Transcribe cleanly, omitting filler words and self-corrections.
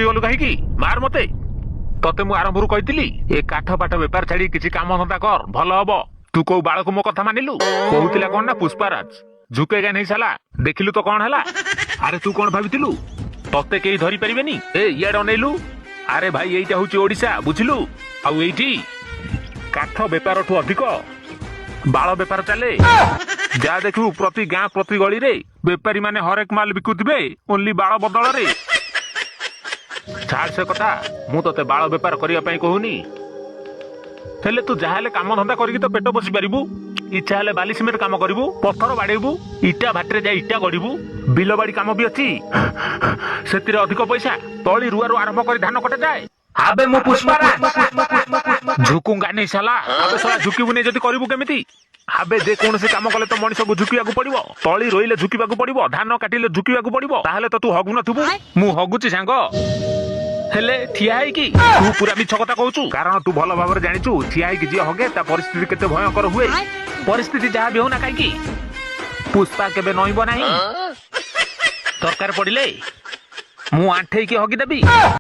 ଡରିକି ଗଲୁ କାହିଁକି? ମାର ମତେ। ତତେ ମୁଁ ଆରମ୍ଭରୁ କହିଥିଲି, ଏ କାଠ ପାଠ ବେପାର ଛାଡି କିଛି କାମ ଧନ୍ଦା କର, ଭଲ ହବ। ତୁ କୋଉ ବାଳକୁ ମୋ କଥା ମାନିଲୁ? କହୁଥିଲା କଣ ନା ପୁଷ୍ପାରାଜ ଝୁକେଗା ନେଇ ସାଲା, ଦେଖିଲୁ ତ କଣ ହେଲା? ଆରେ, ତୁ କଣ ଭାବିଥିଲୁ ତତେ କେହି ଧରି ପାରିବେନି? ଏ, ଇଆଡେ ଅନେଇଲୁ। ଆରେ ଭାଇ, ଏଇଟା ହଉଛି ଓଡିଶା, ବୁଝିଲୁ? ଆଉ ଏଇଠି କାଠ ବେପାରଠୁ ଅଧିକ ବାଳ ବେପାର ଚାଲେ। ଯାହା ଦେଖିବୁ, ପ୍ରତି ଗାଁ ପ୍ରତି ଗଳିରେ ବେପାରୀ ମାନେ ହରେକ ମାଲ ବିକୁଥିବେ, ଓନ୍ଲି ବାଳ ବଦଳରେ। ଛାଡ ସେ କଥା, ମୁଁ ତତେ ବାଳ ବେପାର କରିବା ପାଇଁ କହୁନି। ହେଲେ ତୁ ଯାହା ହେଲେ କାମ ଧନ୍ଦା କରିକି ତ ପେଟ ପୋଷି ପାରିବୁ। ଇଚ୍ଛା ହେଲେ ବାଲି ସିମେଣ୍ଟ କାମ କରିବୁ, ପଥର ବାଡେଇବୁ, ଇଟା ଭାଟିରେ ଯାଇ ଇଟା ଗଢିବୁ। ବିଲ ବାଡି କାମ ବି ଅଛି, ସେଥିରେ ଅଧିକ ପଇସା। ତଳି ରୁଆରୁ ଆରମ୍ଭ କରି ଧାନ କଟା ଯାଏ। ଆବେ, ମୁଁ ପୁଷ୍ପାରାଜ, ଝୁକୁଙ୍ଗା ନେଇ ସାଲା। ଆବେ ଶଳା, ଝୁକିବୁନି ଯଦି କରିବୁ କେମିତି? ଆବେ, ଯେ କୌଣସି କାମ କଲେ ତ ମଣିଷକୁ ଝୁକିବାକୁ ପଡିବ। ତଳି ରୋଇଲେ ଝୁକିବାକୁ ପଡିବ, ଧାନ କାଟିଲେ ଝୁକିବାକୁ ପଡିବ। ତାହେଲେ ତ ତୁ ହଗୁ ନଥିବୁ। ମୁଁ ହଗୁଛି ସାଙ୍ଗ, ହେଲେ ଠିଆ ହେଇକି। ତୁ ପୁରା ମିଛ କଥା କହୁଛୁ, କାରଣ ତୁ ଭଲ ଭାବରେ ଜାଣିଛୁ, ଠିଆ ହେଇକି ଯିଏ ହଗେ ତା ପରିସ୍ଥିତି କେତେ ଭୟଙ୍କର ହୁଏ। ପରିସ୍ଥିତି ଯାହା ବି ହଉ ନା କାହିଁକି, ପୁଷ୍ପା କେବେ ନଇଁବ ନାହିଁ। ଦରକାର ପଡିଲେ ମୁଁ ଆଣ୍ଠେଇକି ହଗିଦେବି।